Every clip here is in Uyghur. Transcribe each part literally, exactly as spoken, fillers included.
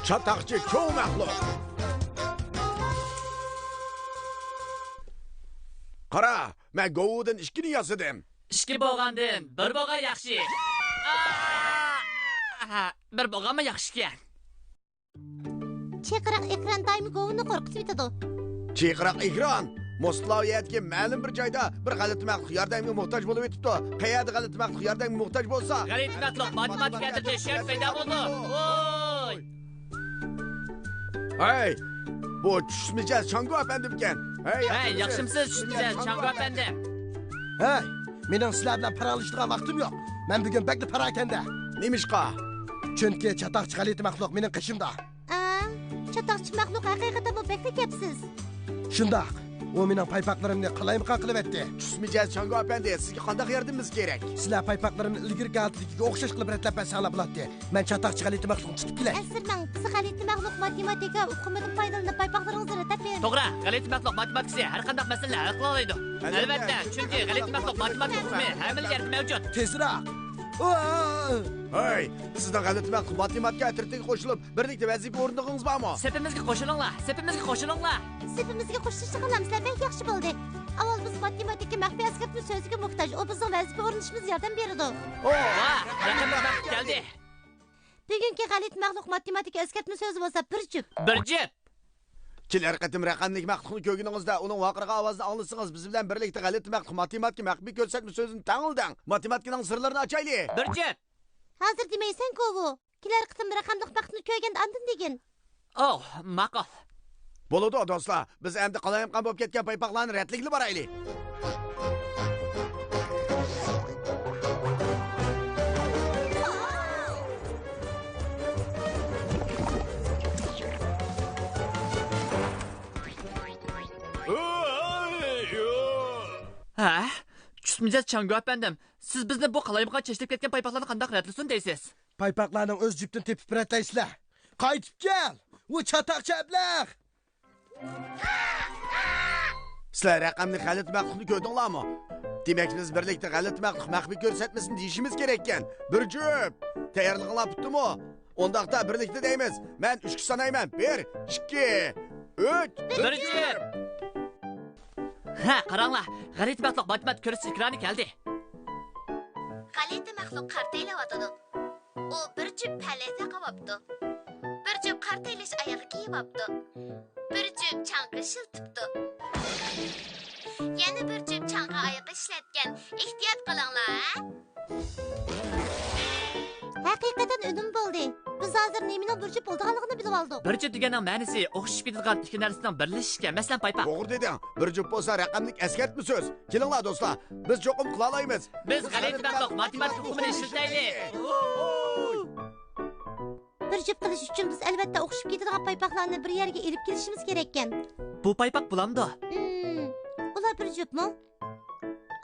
چاتاقچى چوڭ مەخلۇق. قارا، مەن گوۋۇدىن ئىككىنى ياسىدىم. ئىككى بولغاندىن بىر بولغان ياخشى. ئا! بىر بولغانمۇ ياخشىكەن. چىرقىراق ئېكران دائىم گوۋۇنى قورقۇتۇۋېتىدۇ. چىرقىراق ئېكران؟ موسكۋا يەردىكى مەلۇم بىر جايدا بىر غەلىتە مەخلۇق ياردەمگە موھتاج بولۇۋېتىپتۇ. قەيەردە غەلىتە مەخلۇق ياردەمگە موھتاج بولسا، غەلىتە مەخلۇق ماتېماتىكا ئەترىتى شەرت پەيدا بولىدۇ. ۋوي! ھەي، بۇ چۈشمىجەز چاڭگو ئەپەندىمكەن. ھەي، ھەي، ياخشىمسىز، چۈشمىجەز چاڭگو ئەپەندىم؟ ھەي، مېنىڭ سىلەر بىلەن پاراڭلىشىدىغان ۋاقتىم يوق. مەن بۈگۈن بەكلا پاراكەندە. نېمىشقا؟ چۈنكى چاتاقچى غەلىتە مەخلۇق مېنىڭ قېشىمدا. ئا، چاتاقچى مەخلۇق ھەقىقەتەنمۇ بەكلا گەپسىز. شۇنداق. ئۇ مېنىڭ پايپاقلىرىمنى قالايمىقان قىلىۋەتتى. چۈشمىجەز چاڭگو ئەپەندى، سىزگە قانداق ياردىمىمىز كېرەك؟ سىلەر پايپاقلىرىمنى ئىلگىرىكى ھالىتىدىكىگە ئوخشاش قىلىپ رەتلەپ بەرسەڭلار بولاتتى. مەن چاتاقچى غەلىتە مەخلۇقنى تۇتۇپ كېلەي. ئەنسىرىمەڭ، بىز غەلىتە مەخلۇق ماتېماتىكا ئۇقۇمىدىن پايدىلىنىپ پايپاقلىرىڭىزنى رەتلەپ بېرىمىز. توغرا، غەلىتە مەخلۇق ماتېماتىكىسى ھەر قانداق مەسىلىنى ھەل قىلالايدۇ. ئەلۋەتتە، چۈنكى غەلىتە مەخلۇق ماتېماتىكا ئۇقۇمى ھەممىلا يەردە مەۋجۇت. تېزراق! ھەي، سىزنىڭ غەلىتە مەخلۇق ماتېماتىكا ئەترىتىگە قوشۇلۇپ، بىرلىكتە ۋەزىپە ئورۇندىغىڭىز بارمۇ؟ سېپىمىزگە قوشۇلۇڭلار، سېپىمىزگە قوشۇلۇڭلار. سېپىمىزگە قوشۇلۇشنى خالامسىلەر؟ بەك ياخشى بولدى. ئاۋۋال بىز ماتېماتىكا مەخپىي ئەسكەرتمە سۆزىگە موھتاج، ئۇ بىزنىڭ ۋەزىپە ئورۇندىشىمىزغا ياردەم بېرىدۇ. ۋاھ، رەقەملىك مەخلۇق كەلدى. بۈگۈنكى غەلىتە مەخلۇق ماتېماتىكا ئەسكەرتمە سۆزى بولسا بىر جۈپ. بىر جۈپ. كېلەر قېتىم رەقەملىك مەخلۇقنى كۆرگىنىڭىزدە ئۇنىڭ ۋارقىرىغان ئاۋازىنى ئاڭلىسىڭىز، بىز بىلەن بىرلىكتە غەلىتە مەخلۇق ماتېماتىكا مەخپىي كۆرسەتمە سۆزىنى تەڭلىدىڭ. ماتېماتىكىنىڭ سىرلىرىنى ئاچايلى. بىر جۈپ. ھازىر دېمەيسەن، كوۋۇ. كېلەر قېتىم رەقەملىك مەخلۇقنى كۆرگەندە ئاندىن دېگىن. ئوھ، ماقۇل. بولىدۇ، دوستلار. بىز ئەمدى قالايمىقان بولۇپ كەتكەن پايپاقلارنى رەتلىگىلى بارايلى. ھە؟ چۈشمىجەز چاڭگو ئەپەندىم، سىز بىزنى بۇ قالايمىقان چېچىلىپ كەتكەن پايپاقلارنى قانداق رەتلىسۇن دەيسىز؟ پايپاقلارنىڭ ئۆز جۈپتىنى تېپىپ رەتلەيسىلەر. قايتىپ كەل! ئۇ چاتاقچى ئەبلەخ! سىلەر رەقەملىك غەلىتە مەخلۇقنى كۆردۈڭلارمۇ؟ دېمەك، بىز بىرلىكتە غەلىتە مەخلۇق مەخپىي كۆرسەتمىسىنى دېيىشىمىز كېرەككەن. بىر جۈپ! تەييارلىقىڭلار پۈتتىمۇ؟ ئۇنداقتا بىرلىكتە دەيمىز. مەن ئۈچكە سانايمەن. بىر، ئىككى، ئۈچ! بىر جۈپ! ھە، قاراڭلار، غەلىتە مەخلۇق ماتېماتىكا كۆرسىتىش ئېكرانى كەلدى. غەلىتە مەخلۇق قارتايلىۋاتىدۇ. ئۇ بىر جۈپ پەلە تاقىۋاپتۇ. بىر جۈپ قارتايلىش ئايىغى كىيىۋاپتۇ. بىر جۈپ چاڭقا ئىشلىتىپتۇ. يەنە بىر جۈپ چاڭقا ئايىغى ئىشلەتكەن. ئېھتىيات قىلىڭلار، ھە؟ ھەقىقەتەن ئۈنۈم بولدى. بىز ھازىر نېمىنىڭ بىر جۈپ بولىدىغانلىقىنى بىلىۋالدۇق. بىر جۈپ دېگەننىڭ مەنىسى ئوخشىشىپ كېتىدىغان ئىككى نەرسىنىڭ بىرلىشىشى ئىكەن. مەسىلەن، پايپاق. توغرا دېدىڭ. بىر جۈپ بولسا رەقەملىك ئەسكەرتمە سۆز. كېلىڭلار، دوستلار، بىز چوقۇم قىلالايمىز. بىز غەلىتە مەخلۇق ماتېماتىكا ئۇقۇمىنى ئىشلىتەيلى. بىر جۈپ قىلىش ئۈچۈن بىز ئەلۋەتتە ئوخشىشىپ كېتىدىغان پايپاقلارنى بىر يەرگە ئېلىپ كېلىشىمىز كېرەككەن. بۇ پايپاق بۇلامدۇ؟ ھىم، ئۇلار بىر جۈپمۇ؟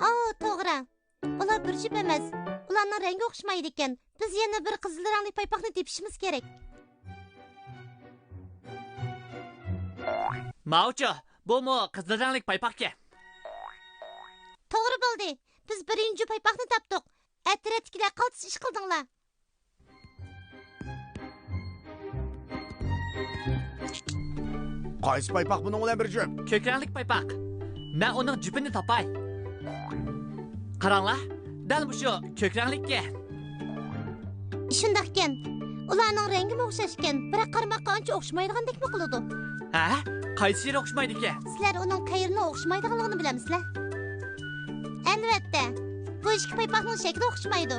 ئاۋۇ، توغرا. ئۇلار بىر جۈپ ئەمەس. ئۇلارنىڭ رەڭگى ئوخشىمايدىكەن. بىز يەنە بىر قىزىل رەڭلىك پايپاقنى تېپىشىمىز كېرەك. ماۋۇچۇ، بۇمۇ قىزىل رەڭلىك پايپاقكەن. توغرا بولدى. بىز بىرىنچى پايپاقنى تاپتۇق. ئەترەتتىكىلەر قالتىس ئىش قىلدىڭلار. قايسى پايپاق بۇنىڭ بىلەن بىر جۈپ؟ كۆك رەڭلىك پايپاق. مەن ئۇنىڭ جۈپىنى تاپاي. قاراڭلار، دەل مۇشۇ كۆك رەڭلىككەن. شۇنداقكەن. ئۇلارنىڭ رەڭگىمۇ ئوخشاشكەن، بىراق قارىماققا ئانچە ئوخشىمايدىغاندەكمۇ قىلىدۇ. ھە؟ قايسى يېرى ئوخشىمايدىكەن؟ سىلەر ئۇنىڭ قەيىرىنىڭ ئوخشىمايدىغانلىقىنى بىلەمسىلەر؟ ئەلۋەتتە، بۇ ئىككى پايپاقنىڭ شەكلى ئوخشىمايدۇ.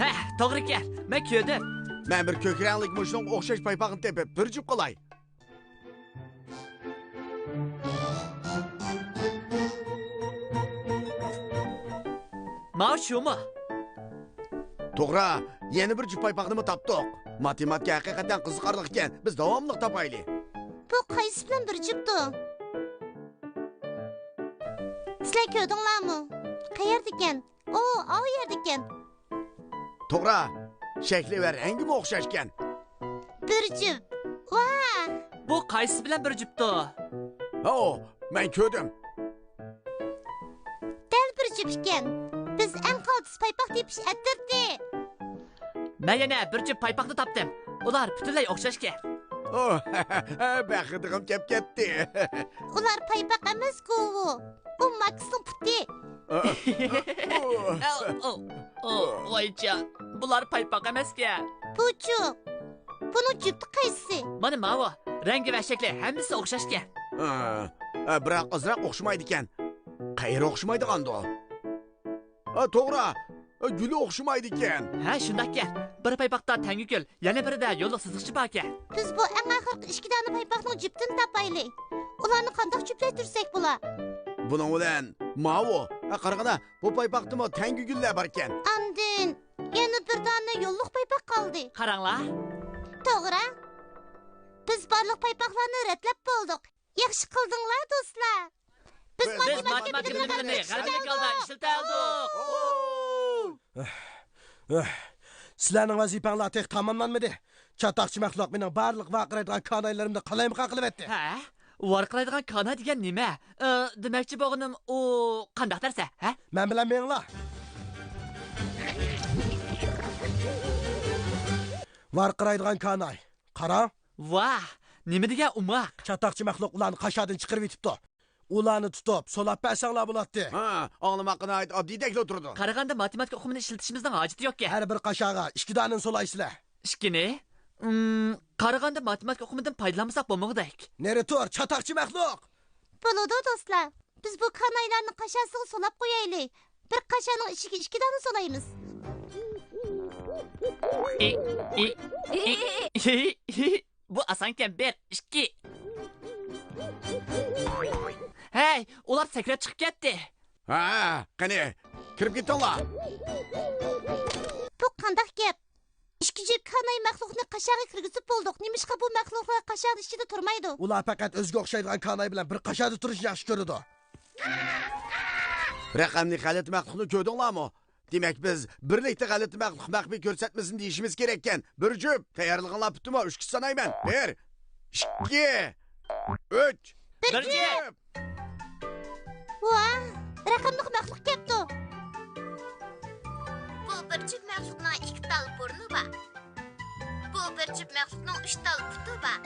ھە، توغرىكەن، مەن كۆردۈم. مەن بىر كۆك رەڭلىك مۇشۇنىڭغا ئوخشاش پايپاقنى تېپىپ، بىر جۈپ قىلاي. ماۋۇ شۇمۇ؟ توغرا، يەنە بىر جۈپ پايپاقنىمۇ تاپتۇق. ماتېماتىكا ھەقىقەتەن قىزىقارلىق ئىكەن، بىز داۋاملىق تاپايلى. بۇ قايسى بىلەن بىر جۈپتۇ؟ سىلەر كۆردۈڭلارمۇ؟ قەيەردىكەن؟ ئۇ، ئاۋۇ يەردىكەن. توغرا، شەكلى ۋە رەڭگىمۇ ئوخشاشكەن. بىر جۈپ. ۋاھ! بۇ قايسى بىلەن بىر جۈپتۇ؟ ھو، مەن كۆردۈم. دەل بىر جۈپ ئىكەن. بىز ئەڭ قالتىس پايپاق تېپىش ئەترىتى. مەن يەنە بىر جۈپ پايپاقنى تاپتىم. ئۇلار پۈتۈنلەي ئوخشاشكەن. ئوھ، بەخىدىغىم كەپ كەتتى. ئۇلار پايپاق ئەمەس، گوۋۇ. ئۇ ماكسنىڭ پۇتى. ئە، ئە، ئە، ئە، ۋايجان، بۇلار پايپاق ئەمەسكەن. پۇچۇق. بۇنىڭ جۈپتى قايسىسى؟ مانا ماۋۇ. رەڭگى ۋە شەكلى ھەممىسى ئوخشاشكەن. ئە، ئە، بىراق ئازراق ئوخشىمايدىكەن. قەيەر ئوخشىمايدىغاندۇ؟ ئە، توغرا. ئە، گۈلى ئوخشىمايدىكەن. ھە، شۇنداككەن. بىر پايپاقتا تەڭگە گۈل، يەنە بىرىدە يوللۇق سىزىقچە باركەن. بىز بۇ ئەڭ ئاخىرقى ئىككى دانە پايپاقنىڭ جۈپتىنى تاپايلى. ئۇلارنى قانداق جۈپلەشتۈرسەك بولا؟ بۇنىڭ بىلەن ماۋۇ. ھە، قارىغىنا، بۇ پايپاقتىمۇ تەڭگە گۈللەر باركەن. ئاندىن يەنە بىر دانە يوللۇق پايپاق قالدى. قاراڭلار. توغرا. بىز بارلىق پايپاقلارنى رەتلەپ بولدۇق. ياخشى قىلدىڭلار، دوستلار. بىز بىز ماتېماتىكا ماتېماتىكا بىلىملىرىنى بىلىملىرىنى غەلىبىلىك ھالدا ئىشلىتەلدۇق. ئۆھ، ئۆھ. سىلەرنىڭ ۋەزىپەڭلار تېخى تاماملانمىدى. چاتاقچى مەخلۇق مېنىڭ بارلىق ۋارقىرايدىغان كانايلىرىمنى قالايمىقان قىلىۋەتتى. ھە؟ ۋارقىرايدىغان كاناي دېگەن نېمە؟ ئى، دېمەكچى بولغىنىم ئۇ قانداق نەرسە، ھە؟ مەن بىلەن مېڭىڭلار. ۋارقىرايدىغان كاناي. قاراڭ. ۋاھ، نېمە دېگەن ئوماق. چاتاقچى مەخلۇق ئۇلارنى قاشادىن چىقىرىۋېتىپتۇ. ئۇلارنى تۇتۇپ، سولاپ بەرسەڭلار بولاتتى. ھە، ئاڭلىماققا ناھايىتى ئاددىيدەكلا تۇرىدۇ. قارىغاندا ماتېماتىكا ئۇقۇمىنى ئىشلىتىشىمىزنىڭ ھاجىتى يوقكەن. ھەر بىر قاشاغا ئىككى دانىنى سولايسىلەر. ئىككىنى؟ ئىم، قارىغاندا ماتېماتىكا ئۇقۇمىدىن پايدىلانمىساق بولمىغۇدەك. نېرى تۇر، چاتاقچى مەخلۇق! بولىدۇ، دوستلار. بىز بۇ كانايلارنى قاشاسىغا سولاپ قويايلى. بىر قاشانىڭ ئىچىگە ئىككى دانە سولايمىز. ئى، ئى، ئى، ئى، ئى. بۇ ئاسانكەن، بىر، ئىككى. ھەي، ئۇلار سەكرەپ چىقىپ كەتتى. ھە، قېنى، كىرىپ كېتىڭلار. بۇ قانداق گەپ؟ ئىككى جۈپ كاناي مەخلۇقنى قاشاغا كىرگۈزۈپ بولدۇق. نېمىشقا بۇ مەخلۇقلار قاشانىڭ ئىچىدە تۇرمايدۇ؟ ئۇلار پەقەت ئۆزىگە ئوخشايدىغان كاناي بىلەن بىر قاشادا تۇرۇشنى ياخشى كۆرىدۇ. رەقەملىك غەلىتە مەخلۇقنى كۆردۈڭلارمۇ؟ دېمەك، بىز بىرلىكتە غەلىتە مەخلۇق مەخپىي كۆرسەتمىسىنى دېيىشىمىز كېرەككەن. بىر جۈپ، تەييارلىقىڭلار پۈتتىمۇ؟ ئۈچكىچە سانايمەن. بىر، ئىككى، ئۈچ. بىر جۈپ. ۋاھ، رەقەملىك مەخلۇق كەپتۇ. بۇ بىر جۈپ مەخلۇقنىڭ ئىككى تال بۇرنى بار. بۇ بىر جۈپ مەخلۇقنىڭ ئۈچ تال پۇتى بار.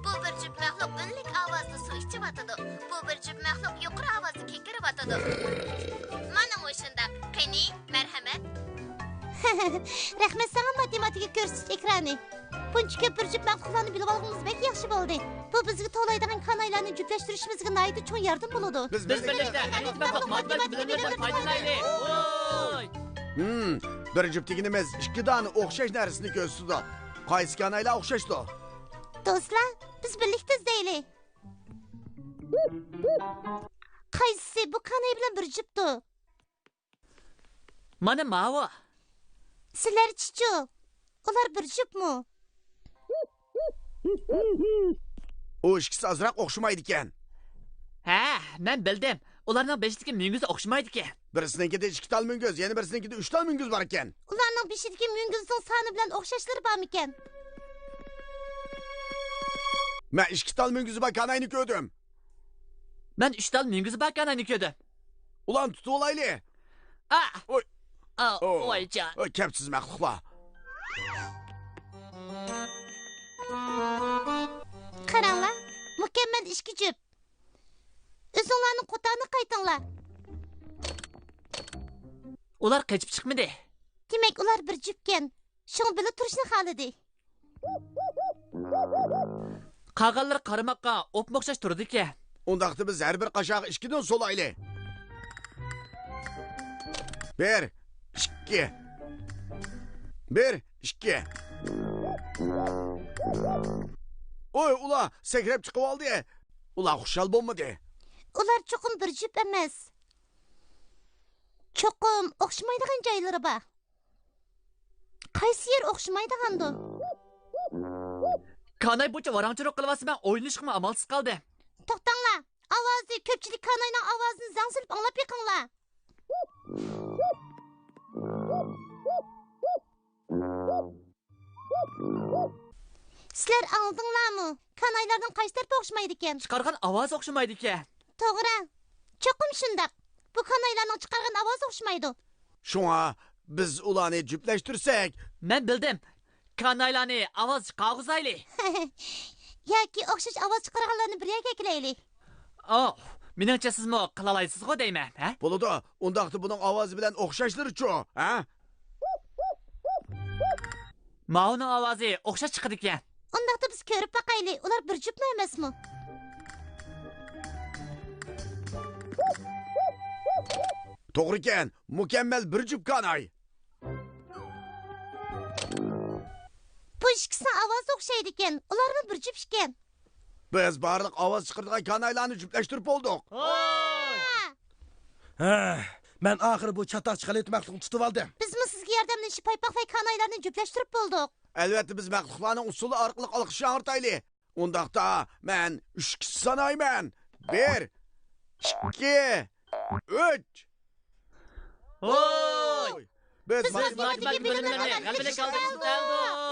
بۇ بىر جۈپ مەخلۇق ئۈنلۈك ئاۋازدا سۇ ئىچىۋاتىدۇ. بۇ بىر جۈپ مەخلۇق يۇقىرى ئاۋازدا كېكىرىۋاتىدۇ. مانا مۇشۇنداق. قېنى، مەرھەمەت. رەھمەت ساڭا، ماتېماتىكا كۆرسىتىش ئېكرانى. بۇنچە كۆپ بىر جۈپ مەخلۇقلارنى بىلىۋالغىنىمىز بەك ياخشى بولدى. بۇ بىزگە توۋلايدىغان كانايلارنى جۈپلەشتۈرۈشىمىزگە ناھايىتى چوڭ ياردىمى بولىدۇ. بىز بىرلىكتە غەلىتە مەخلۇق ماتېماتىكا بىلىملىرىدىن پايدىلىنايلى. ۋوي! ھىم، بىر جۈپ دېگىنىمىز ئىككى دانە ئوخشاش نەرسىنى كۆرسىتىدۇ. قايسى كانايلار ئوخشاشتۇ؟ دوستلار، بىز بىرلىكتە ئىزدەيلى. قايسىسى بۇ كاناي بىلەن بىر جۈپتۇ؟ مانا ماۋۇ. سىلەرچىچۇ؟ ئۇلار بىر جۈپمۇ؟ ئۇ ئىككىسى ئازراق ئوخشىمايدىكەن. ھە، مەن بىلدىم. ئۇلارنىڭ بېشىدىكى مۈڭگۈزى ئوخشىمايدىكەن. بىرسىنىڭكىدە ئىككى تال مۈڭگۈز، يەنە بىرسىنىڭكىدە ئۈچ تال مۈڭگۈز بار ئىكەن. ئۇلارنىڭ بېشىدىكى مۈڭگۈزنىڭ سانى بىلەن ئوخشاشلىرى بارمىكەن؟ مەن ئىككى تال مۈڭگۈزى بار كاناينى كۆردۈم. مەن ئۈچ تال مۈڭگۈزى بار كاناينى كۆردۈم. ئۇلارنى تۇتۇۋالايلى. ئا! ئوي! ئا، ئو! ۋايجان! ئوي، كەپسىز مەخلۇقلار! قاراڭلار، مۇكەممەل ئىككى جۈپ. ئۆزۈڭلارنىڭ قوتانىغا قايتىڭلار. ئۇلار قېچىپ چىقمىدى. دېمەك، ئۇلار بىر جۈپكەن. شۇڭا بىللە تۇرۇشنى خالىدى. قالغانلىرى قارىماققا ئوپمۇ ئوخشاش تۇرىدىكەن. ئۇنداقتا بىز ھەر بىر قاشاغا ئىككىدىن سولايلى. بىر، ئىككى. بىر، ئىككى. ئوي، ئۇلار سەكرەپ چىقىۋالدى. ئۇلار خۇشال بولمىدى. ئۇلار چوقۇم بىر جۈپ ئەمەس. چوقۇم ئوخشىمايدىغان جايلىرى بار. قايسى يېرى ئوخشىمايدىغاندۇ؟ كاناي بويىچە ۋاراڭ-چۇرۇق قىلىۋاتسا، مەن ئويلىنىشقىمۇ ئامالسىز قالدىم. توختاڭلار! ئاۋازى كۆپچىلىك كاناينىڭ ئاۋازىنى زەڭ سېلىپ ئاڭلاپ بېقىڭلار. سىلەر ئاڭلىدىڭلارمۇ؟ كانايلارنىڭ قايسى تەرىپى ئوخشىمايدىكەن؟ چىقارغان ئاۋازى ئوخشىمايدىكەن. توغرا. چوقۇم شۇنداق. بۇ كانايلارنىڭ چىقارغان ئاۋازى ئوخشىمايدۇ. شۇڭا بىز ئۇلارنى جۈپلەشتۈرسەك. مەن بىلدىم. كانايلارنى ئاۋاز چىقارغۇزايلى. ياكى ئوخشاش ئاۋاز چىقارغانلارنى بىر يەرگە ئەكېلەيلى. ئو، مېنىڭچە سىزمۇ قىلالايسىزغۇ دەيمەن، ھە؟ بولىدۇ. ئۇنداقتا بۇنىڭ ئاۋازى بىلەن ئوخشاشلىرىچۇ، ھە؟ ماۋۇنىڭ ئاۋازى ئوخشاش چىقىدىكەن. ئۇنداقتا بىز كۆرۈپ باقايلى، ئۇلار بىر جۈپمۇ ئەمەسمۇ؟ توغرىكەن، مۇكەممەل بىر جۈپ كاناي. بۇ ئىككىسىنىڭ ئاۋازى ئوخشايدىكەن، ئۇلارمۇ بىر جۈپ ئىكەن. بىز بارلىق ئاۋاز چىقىرىدىغان كانايلارنى جۈپلەشتۈرۈپ بولدۇق. ھە، مەن ئاخىرى بۇ چاتاق چىقىرىۋېتىمەكلىكنى تۇتۇۋالدىم. بىزمۇ سىزگە ياردەملىشىپ پايپاق ۋە كانايلارنى جۈپلەشتۈرۈپ بولدۇق. ئەلۋەتتە، بىز مەخلۇقلارنىڭ ئۇسسۇلى ئارقىلىق ئالقىش ياڭرىتايلى. ئۇنداقتا مەن ئۈچكىچە سانايمەن. بىر، ئىككى، ئۈچ. ھوي! بىز بىز ماتېماتىكا بۆلۈملىرىنى غەلىبىلىك ھالدا تۈزىتەلدۇق.